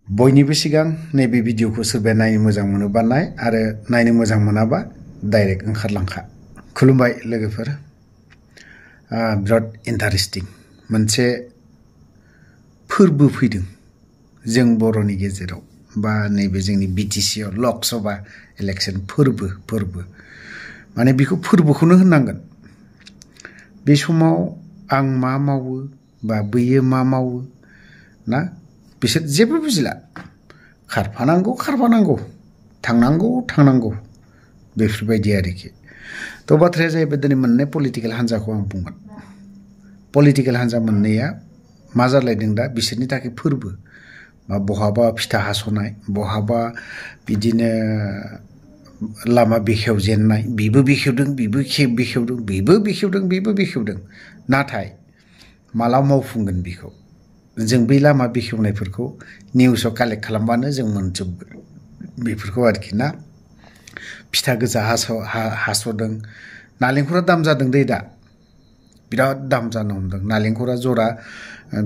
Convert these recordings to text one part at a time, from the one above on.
बयनिबो सिगां नैबे भिडिअखौ सोरबाया नायनो मोजां मोनोबा नाय आरो नायनो मोजां मोनाबा डाइरेक्ट ओंखारलांखा। खुलुमबाय लोगोफोर। बिराद इन्टारेस्टिं मोनसे फोरबो फैदों जों बर'नि गेजेराव बा नैबे जोंनि बिटिसि आव लक सभा इलेक्शन फोरबो माने बेखौ फोरबोखौनो होननांगोन। बे समाव आं मा मावो बा बैयो मा मावो ना बिसोर जेबो बुजिला। खारफानांगौ थांनांगौ बेफोरबायदि आरोखि। तो बाथ्राया जाहैबाय दिनै मोननै पलिटिकेल हान्जाखौ आं बुंगोन। पलिटिकेल हान्जा मोननैया मा जालायदों दा बिसोरनि थाखाय फोरबो बा बहाबा फिथा हास'नाय बहाबा बिदिनो लामा बेखेवजेननाय बिबो बेखेवदों नाथाय माला मावफुंगोन बेखौ जों बै लामा बेखेवनायफोरखौ निउसाव कालेक्ट खालामबानो जों मोनजोबगोन बेफोरखौ आरोखि ना। फिथा गोजा हास'दों। नालेंखरा दाम जादों दै दा बिराद दाम जानो हमदों। नालेंखरा जरा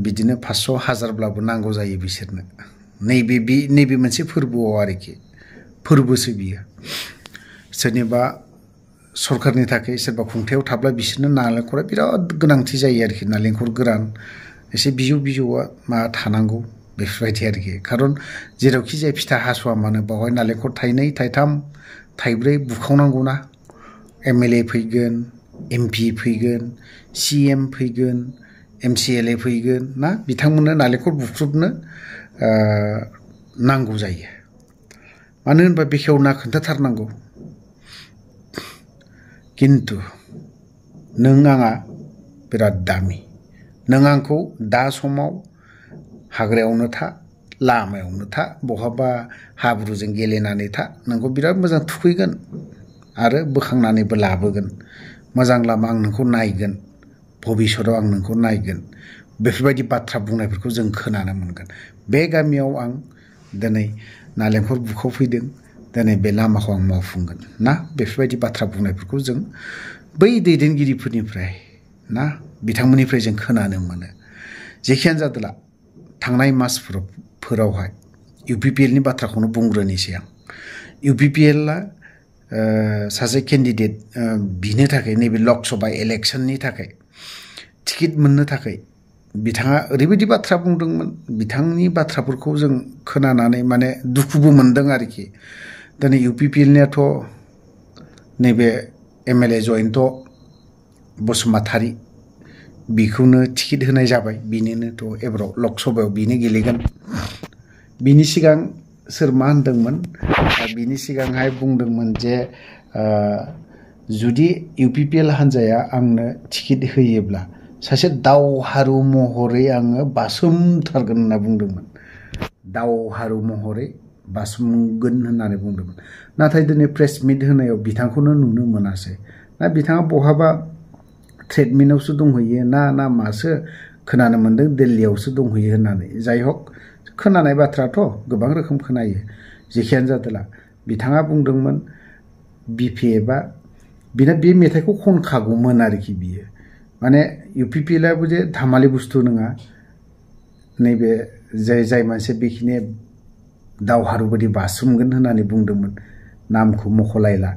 बिदिनो 500 1000ब्लाबो नांगौ जायो बिसोरनो। नैबे मोनसे फोरबोआव आरोखि फोरबोसो बियो। सोरनिबा सरकारनि थाखाय सोरबा खुंथायाव थाब्ला बिसोरनो नालेंखरा बिराद गोनांथि जायो आरोखि। नालेंखर गोरान एसे बिजौआ मा थानांगौ बेफोरबायदि आरोखि। खारन जेरावखि जाया फिथा हास'आ मानो बावहाय नालेंखर 2, 3, 4 बुखावनांगौ ना। MLA फैगोन, MP फैगोन, CM फैगोन, MCLA फैगोन ना बिथांमोननो नालेंखर बुख्रुबनो नांगौ जायो। मानो होनबा बेखेवना खोन्थाथारनांगौ। किन्तु नों आंहा बिराद दामि। नों आंखौ दा समाव हाग्रायावनो था लामायावनो था बहाबा हाब्रुजों गेलेनानै था नोंखौ बिराद मोजां थुखैगोन आरो बोखांनानैबो लाबोगोन। मोजां लामा आं नोंखौ नायगोन, भबिष्यतआव आं नोंखौ नायगोन। बेफोरबायदि बाथ्रा बुंनायफोरखौ जों खोनानो मोनगोन। बे गामियाव आं दिनै नालेंखर बुखावफैदों, दिनै बे लामाखौ आं मावफुंगोन ना बेफोरबायददि बाथ्रा बुंनायफोरखौ जों बै दैदेनगिरिफोरनिफ्राय ना बिथांमोननिफ्राय जों खोनानो मोनो। जेखियानो जादोला थांनाय मासफोरावहाय UPPL नि बाथ्राखौनो बुंग्रोनोसै आं। UPPL आ सासे केन्डिडेट बिनो थाखाय नैबे लक सभा इलेक्शननि थाखाय टिकेट मोननो थाखाय बिथाङा ओरैबायदि बाथ्रा बुंदोंमोन। बिथांनि बाथ्राफोरखौ जों खोनानानै माने दुखुबो मोनदों आरोखि। दिनै UPPL नियाथ' नैबे MLA जयन्त बसुमतारी बिखौनो टिकेट होनाय जाबाय। बिनोथ' एबाराव लक सभायाव बिनो गेलेगोन। बिनि सिगां सोर मा होनदोंमोन? बिनि सिगांहाय बुंदोंमोन जे जुदि UPPL हान्जाया आंनो टिकेट होयोब्ला सासे दावहारु महरै आङो बासोमथारगोन होनना बुंदोंमोन। दावहारु महरै बासोमगोन होननानै बुंदोंमोन। नाथाय दिनै प्रेस मिट होनायाव बिथांखौनो नुनो मोनासै। ना बिथाङा बहाबा ट्रिटमेन्टआवसो दंहैयो ना मासो खोनानो मोन्दों दिल्लीयावसो दंहैयो होननानै। जाय हक खोनानाय बाथ्राथ' गोबां रोखोम खोनायो। जेखियानो जादोला बिथाङा बुंदोंमोन BPF आ बिना बे मेथाइखौ खनखागौमोन आरोखि बियो। माने UPPL आबो जे धामालि बुस्थु नङा। नैबे जाय मानसि बेखिनि दावहारु बायदि बासोमगोन होननानै बुंदोंमोन नामखौ मख'लायला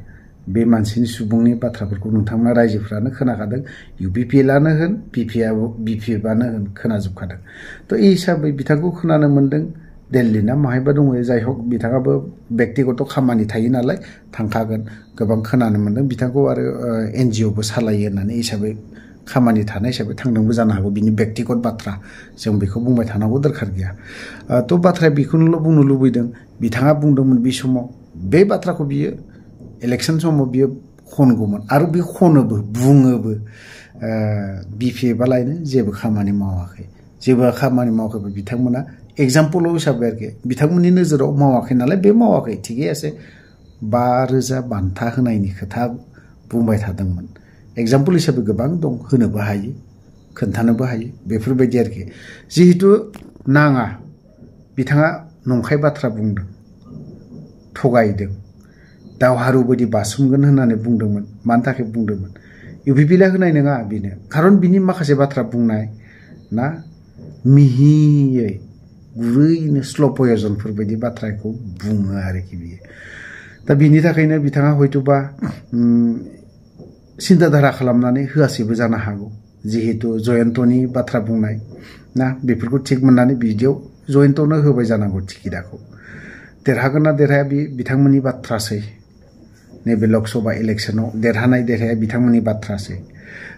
बे मानसिनि सुबुंनि बाथ्राफोरखौ नोंथांमोना रायजोफ्रानो खोनाखादों। UPPL आनो होन BPF आनो होन खोनाजोबखादों। थ' এই हिसाबै बिथांखौ खोनानो मोन्दों दिल्ली ना माहायबा दङ। जाय हक बिथाङाबो बेक्तिगत खामानि थायो नालाय थांखागोन। गोबां खोनानो मोन्दों बिथांखौ आरो NGO बो सालायो होननानै हिसाबै खामानि थानाय हिसाबै थांदोंबो जानो हागौ। बिनि बेक्तिगत बाथ्रा जों बेखौ बुंबाय थानांगौ दरखार गैया। थ' बाथ्राया बेखौनोल' बुंनो लुबैदों। बिथाङा बुंदोंमोन बे समाव बे बाथ्राखौ बियो इलेक्शन समाव बियो खनगौमोन आरो बे खनोबो बुङोबो। BPF आलायनो जेबो खामानि मावाखै बिथांमोना एग्जाम्पल हिसाबै आरोखि बिथांमोननि नोजोराव मावाखै नालाय बे मावाखै थिगै আছে। 5000 बान्था होनायनि खोथा बुंबाय थादोंमोन। एग्जाम्पल हिसाबै गोबां दं होनोबो हायो खोन्थानोबो हायो बेफोरबायदि आरोखि। जिहेतु नाङा बिथाङा नंखाय बाथ्रा बुंदों, थगायदों, दावहारु बायदि बासोमगोन होननानै बुंदोंमोन। मानि थाखाय बुंदोंमोन? UPPL आ होनाय नङा बिनो। खारन बिनि माखासे बाथ्रा बुंनाय ना मिहियै गुरैनो स्ल' पयजनफोर बायदि बाथ्राखौ बुङो आरोखि बियो दा बिनि थाखायनो बिथाङा हयतोबा सिन्ताधारा खालामनानै होआसैबो जानो हागौ जिहेतु जयन्तनि बाथ्रा बुंनाय ना बेफोरखौ थिग मोननानै बिदियाव जयन्तनो होबाय जानांगौ टिकेटखौ देरहागोन ना देरहाया बे बिथांमोननि बाथ्रासै नैबे लकसभा इलेक्सनाव देरहानाय देरहाया बिथांमोननि बाथ्रासै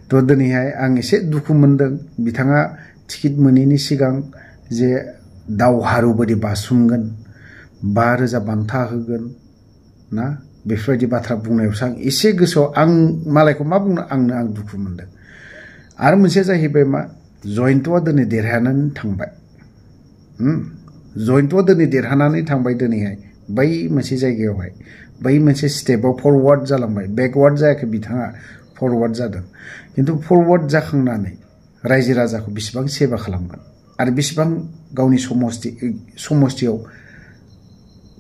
थ' दिनैहाय आं एसे दुखु मोनदों बिथाङा टिकेट मोनैनि सिगां जे दावहारु बायदि बासुमगोन 5,000 बान्था होगोन ना बेफोरबायदि बाथ्रा बुंनायावसो आं एसे गोसोआव आं मालायखौ मा बुंनो आं दुखु मोनदों आरो मोनसेया जाहैबाय मा जयन्तआ दिनै देरहानानै थांबाय जयन्तआ दिनै देरहानानै थांबाय दिनैहाय बै मोनसे जायगायावहाय बै मोनसे स्टेपआव फरवार्ड जालांबाय बेकवार्ड जायाखै बिथाङा फरवार्ड जादों खिन्थु फरवार्ड जाखांनानै रायजो राजाखौ बेसेबां सेवा खालामगोन आरो बेसेबां गावनि समस्थियाव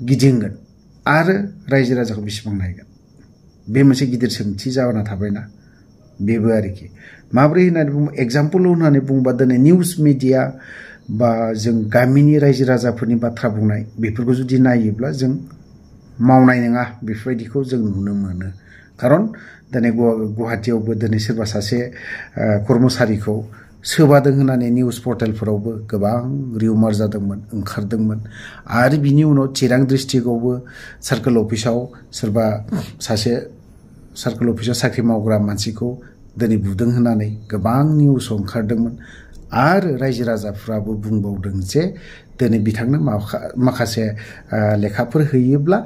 गिदिंगोन आरो रायजो राजाखौ बेसेबां नायगोन बे मोनसे गिदिर सोंथि जाना थाबायना बेबो आरोखि माब्रै होननानै बुङो एग्जाम्पल होननानै बुङोबा दिनै निउस मिडिया बा जों गामिनि रायजो राजाफोरनि बाथ्रा बुंनाय बेफोरखौ जुदि नायोब्ला जों मावनाय नङा बेफोरबायदिखौ जों नुनो मोनो खारन दिनै गुवाहाटियावबो दिनै सोरबा सासे कर्मचारिखौ सोबादों होननानै निउस पर्टेलफोरावबो गोबां रिउमार जादोंमोन ओंखारदोंमोन आरो बिनि उनाव चिरां डिस्ट्रिक्टआवबो सार्कोल अफिसाव सोरबा सासे सार्कोल अफिसाव साख्रि मावग्रा मानसिखौ दिनै बुदों होननानै गोबां निउसाव ओंखारदोंमोन आरो रायजो राजाफ्राबो बुंबावदों जे दिनै बिथांनो माखासे लेखाफोर होयोब्ला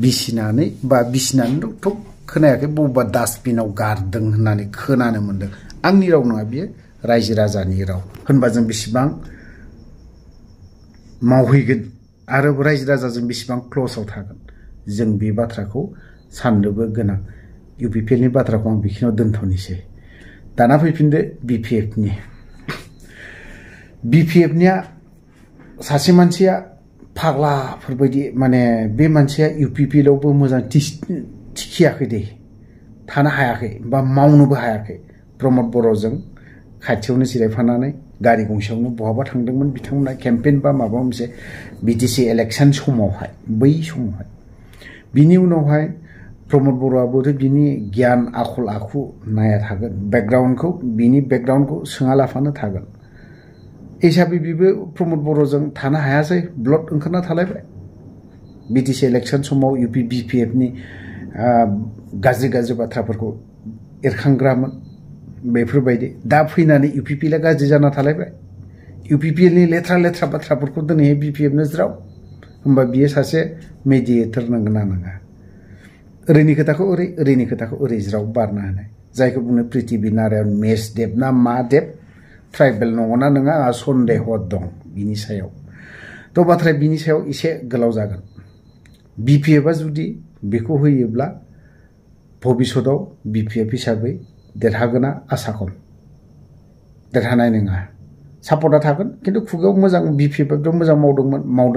बिसिनानैथ' खोनायाखै बबेबा डास्टबिनाव गारदों होननानै खोनानो मोन्दों आंनि राव नङा बियो रायजो राजानि राव होनबा जों बेसेबां मावहैगोन आरो रायजो राजाजों बेसेबां क्ल'सआव थागोन जों बे बाथ्राखौ साननोबो गोनां इउपिपिएलनि बाथ्राखौ आं बेखिनियाव दोनथ'नोसै दाना फैफिनदो बिपिएफनिया सासे मानसिया फाग्लाफोरबायदि माने बे मानसिया इउपिपिएलआवबो मोजां थिखियाखै दे थानो हायाखै बा मावनोबो हायाखै प्रमद बर'जों खाथियावनो जिरायफानानै गारि गंसेयावनो बहाबा थांदोंमोन बिथांमोना केम्पेइन बा माबा मोनसे बिटिसि इलेक्सन समावहाय बै समावहाय बिनि उनावहाय प्रमद बर'आबोथ' बिनि गियान आखल आखु नाया थागोन बिनि बेकग्राउन्डखौ सोङा लाफानो थागोन हिसाबै बिबो प्रमद बर'जों थानो हायासै ब्लड ओंखारना थालायबाय बिटिसि इलेक्सन समाव बिपिएफनि गाज्रि बाथ्राफोरखौ एरखांग्रामोन बेफोरबायदि दा फैनानै इउपिपिएलआ गाज्रि जाना थालायबाय इउपिपिएलनि लेथ्रा बाथ्राफोरखौ दिनैहाय बिपिएफनो ज्राव होमबा बियो सासे मेडिएटर नंगौना नङा ओरैनि खोथाखौ ओरैनि खोथाखौ ओरै ज्राव बारना होनाय जायखौ बुङो प्रिथिबि नारायण मेस देब ना मा देब ट्राइबेल नङा नङा आंहा सन्देह दं बिनि सायाव थ' बाथ्राया बिनि सायाव एसे गोलाव जागोन बिपिएफआ जुदि बेखौ होयोब्ला भबिष्यतआव बिपिएफ हिसाबै देरहागोना आसा खम देरहानाय नङा सापर्टआ थागोन खिन्थु खुगायाव मोजां बिपिएफआथ' मोजां मावदों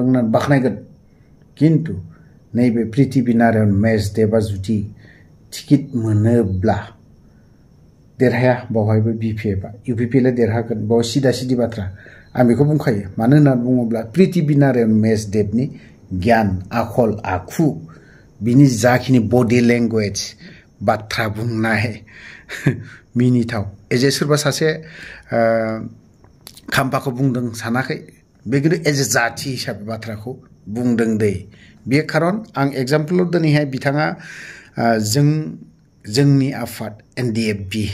होननानै बाख्नायगोन खिन्थु नैबे प्रिथिबि नारायण मेस देबआ जुदि टिकेट मोनोब्ला देरहाया बावहायबो बिपिएफआ इउपिपिएलआ देरहागोन बाव सिदा बाथ्रा आं बेखौ बुंखायो मानो होननानै बुङोब्ला प्रिथिबि नारायण मेस देबनि गियान आखल आखु बिनि जाखिनि बडि लेंगुवेज बाथ्रा बुंनाय मिनिथाव एजे सोरबा सासे खाम्फाखौ बुंदों सानाखै बे खिन्थु एज ए जाथि हिसाबै बाथ्राखौ बुंदों दै बे खारन आं एग्जाम्पलाव दिनैहाय बिथाङा जोंनि आफाद एनडिएफबि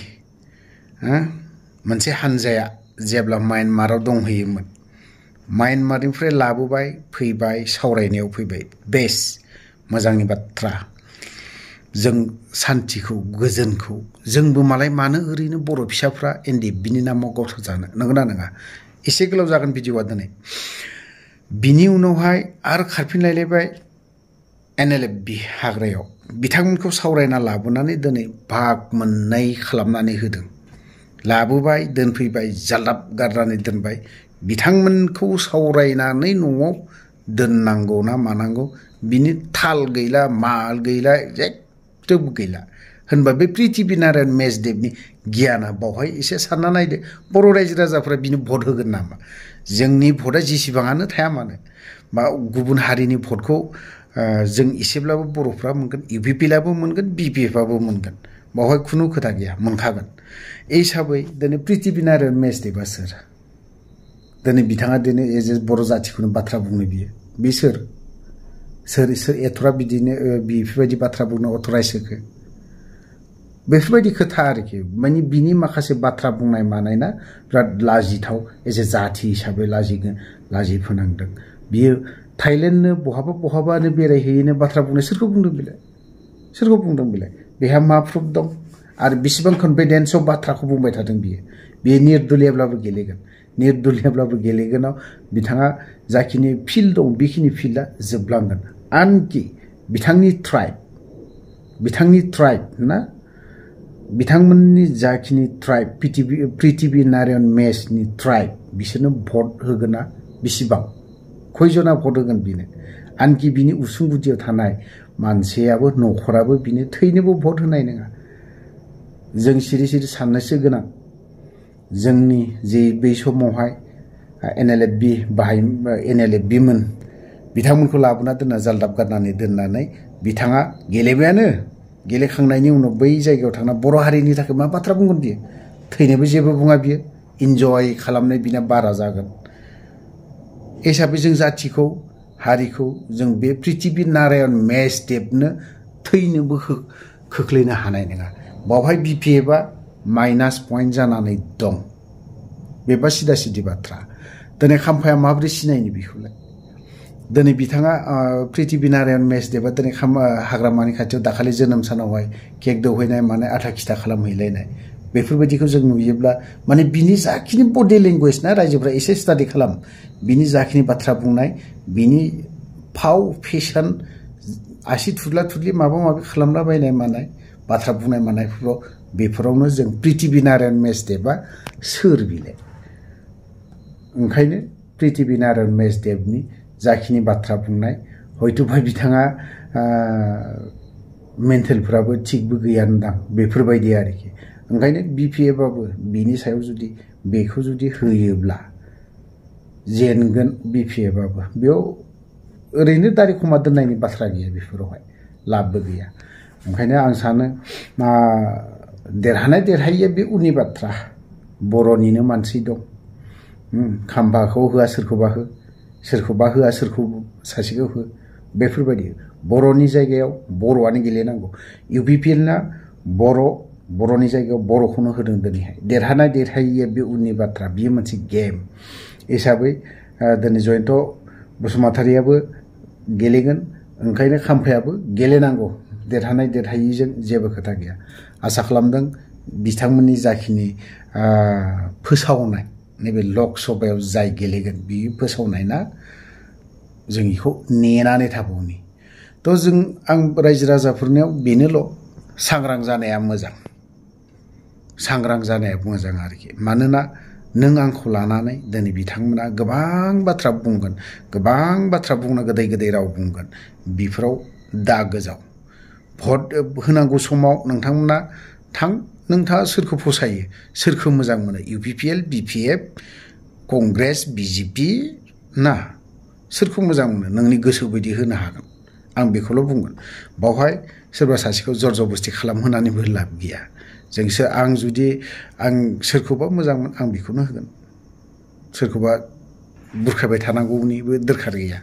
मोनसे हानजाया जेब्ला म्यानमाराव दंहैयोमोन म्यानमारनिफ्राय लाबोबाय फैबाय सावरायनायाव फैबाय बेस मोजांनि बाथ्रा जों सान्थिखौ गोजोनखौ जोंबो मालाय मानो ओरैनो बर' फिसाफ्रा एनडिएफबिनि नामाव गावथार जानो नंगौना नङा एसे गोलाव जागोन भिडिअ'आ दिनै बिनि उनावहाय आरो खारफिनलायलायबाय एनएलएफबि हाग्रायाव बिथांमोनखौ सावरायना लाबोनानै दिनै भाग मोननै खालामनानै होदों लाबोबाय दोनफैबाय जालाब गारनानै दोनबाय बिथांमोनखौ सावरायनानै न'आव दोननांगौ ना मानांगौ बिनि थाल गैला माल गैला जेबो गैला होनबा बे पृथ्वी नारायण मेसदेबनि गियाना बावहाय एसे सानना नायदो बर' रायजो राजाफ्रा बिनो भट होगोन नामा जोंनि भटआ जेसेबाङानो थाया मानो बा गुबुन हारिनि भटखौ जों एसेब्लाबो बर'फ्रा मोनगोन इउपिपिएलआबो मोनगोन बिपिएफआबो मोनगोन बावहाय खुनु खोथा गैया मोनखागोन हिसाबै दिनै पृथ्वी नारायण मेसदेबा सोर दिनै बिथाङा दिनै एज ए बर' जाथिखौनो बाथ्रा बुंनो बियो बे सोर एथरा बिदिनो बेफोरबायदि बाथ्रा बुंनो अथराइज होखो बेफोरबायदि खोथा आरोखि माने बिनि माखासे बाथ्रा बुंनाय मानाय ना बिराद लाजिथाव एज ए जाथि हिसाबै लाजि फोनांदों बियो थाइलेण्डनो बहाबानो बेरायहैनो बाथ्रा बुंनाय सोरखौ बुंदों बेलाय बेहा मा प्रुफ दं आरो बेसेबां कनफिडेन्सआव बाथ्राखौ बुंबाय थादों बियो निर्दलियाब्लाबो गेलेगोनाव बिथाङा जाखिनि फिल्ड दं बेखिनि फिल्डआ जोबलांगोन आनकि बिथांनि ट्राइब ना बिथांमोननि जाखिनि ट्राइब पृथ्वी नारायण मेसनि ट्राइब बिसोरनो भट होगोना बेसेबां खयजना भट होगोन बिनो आनकि बिनि उसुं गुदियाव थानाय मानसियाबो न'खराबो बिनो थैनोबो भट होनाय नङा जों सिरि साननोसो गोनां जोंनि जे बै समावहाय NLFB मोन बिथांमोनखौ लाबोना दोनना जालदाब गारनानै दोननानै बिथाङा गेलेबायानो गेलेखांनायनि उनाव बै जायगायाव थांना बर' हारिनि थाखाय मा बाथ्रा बुंगोन बियो थैनोबो जेबो बुङा बियो इन्जय खालामनाय बिना बारा जागोन हिसाबै जों जाथिखौ हारिखौ जों बे पृथ्वी नारायण मेसदेबनो थैनोबो खोख्लैनो हानाय नङा बावहाय बिपिएफआ माइनास पइन्ट जानानै दं बेबा सिदा बाथ्रा दिनै खाम्फाया माबोरै सिनायनो बेखौलाय दिनै बिथाङा पृथ्वी नारायण मेसदेबा दिनै हाग्रामानि खाथियाव दाखालि जोनोम सानावहाय केक दौहैनाय मानाय आथा खिथा खालामहैलायनाय बेफोरबायदिखौ जों नुयोब्ला माने बिनि जाखिनि बडि लेंगुवेज ना रायजोफ्रा एसे स्टाडि खालाम बिनि जाखिनि बाथ्रा बुंनाय बिनि फाव फेशन आसि थुरला माबा माबि खालामलाबायनाय मानाय बाथ्रा बुंनाय मानायफोराव बेफोरावनो जों पृथ्वी नारायण मेसदेबा सोर बिलाय ओंखायनो पृथ्वी नारायण मेसदेबनि जाखिनि बाथ्रा बुंनाय हयथ'बा बिथाङा मेन्टेलफोराबो थिगबो गैयानदां बेफोरबायदि आरोखि ओंखायनो बिपिएफआबो बिनि सायाव बेखौ जुदि होयोब्ला जेनगोन बिपिएफआबो बेयाव ओरैनो दारि खमा दोननायनि बाथ्रा गैया बेफोरावहाय लाबबो गैया ओंखायनो आं सानो देरहायिया बे उननि बाथ्रा बर'निनो मानसि दं खाम्फाखौ होआ सोरखौबा होआ सोरखौ सासेखौ हो बेफोरबायदि बर'नि जायगायाव बर'आनो गेलेनांगौ इउपिपिएलना बर'नि जायगायाव बर'खौनो होदों दिनैहाय देरहायिया बे उननि बाथ्रा बियो मोनसे गेम हिसाबै दिनै जयन्त बसुमतारियाबो गेलेगोन ओंखायनो खाम्फायाबो गेलेनांगौ देरहायिजों जेबो खोथा गैया आसा खालामदों बिथांमोननि जाखिनि फोसावनाय नैबे लक सभायाव जाय गेलेगोन बियो फोसावनाय ना जों बेखौ नेनानै थाबावनि आं रायजो राजाफोरनियाव बेनोल' सांग्रां जानाया मोजां आरोखि मानोना नों आंखौ लानानै दिनै बिथांमोना गोबां बाथ्रा बुंनो गोदै राव बुंगोन बेफोराव दा गोजाव भट होनांगौ समाव नोंथांमोना नोंथाङा सोरखौ फसायो सोरखौ मोजां मोनो इउपिपिएल बिपिएफ कंग्रेस बिजेपि ना सोरखौ मोजां मोनो नोंनि गोसो बायदि होनो हागोन आं बेखौल' बुंगोन बावहाय सोरबा सासेखौ जरजबस्ति खालामहोनानैबो लाब गैया आं सोरखौबा मोजां मोन आं बेखौनो होगोन सोरखौबा बुरखायबाय थानांगौनिबो दरखार गैया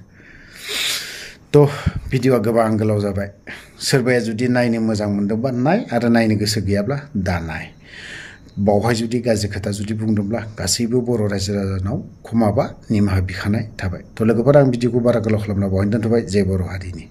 भिडिअआ गोबां गोलाव जाबाय सोरबाया जुदि नायनो मोजां मोनदोंबा नाय आरो नायनो गोसो गैयाब्ला दा नाय बावहाय जुदि गाज्रि खोथा जुदि बुंदोंब्ला गासैबो बर' रायजो राजानाव क्षमाबा निमाहा बिखानाय थाबाय लोगोफोर आं भिडिअखौ बारा गोलाव खालामना बावहाय दोनथ'बाय जय बर' हारिनि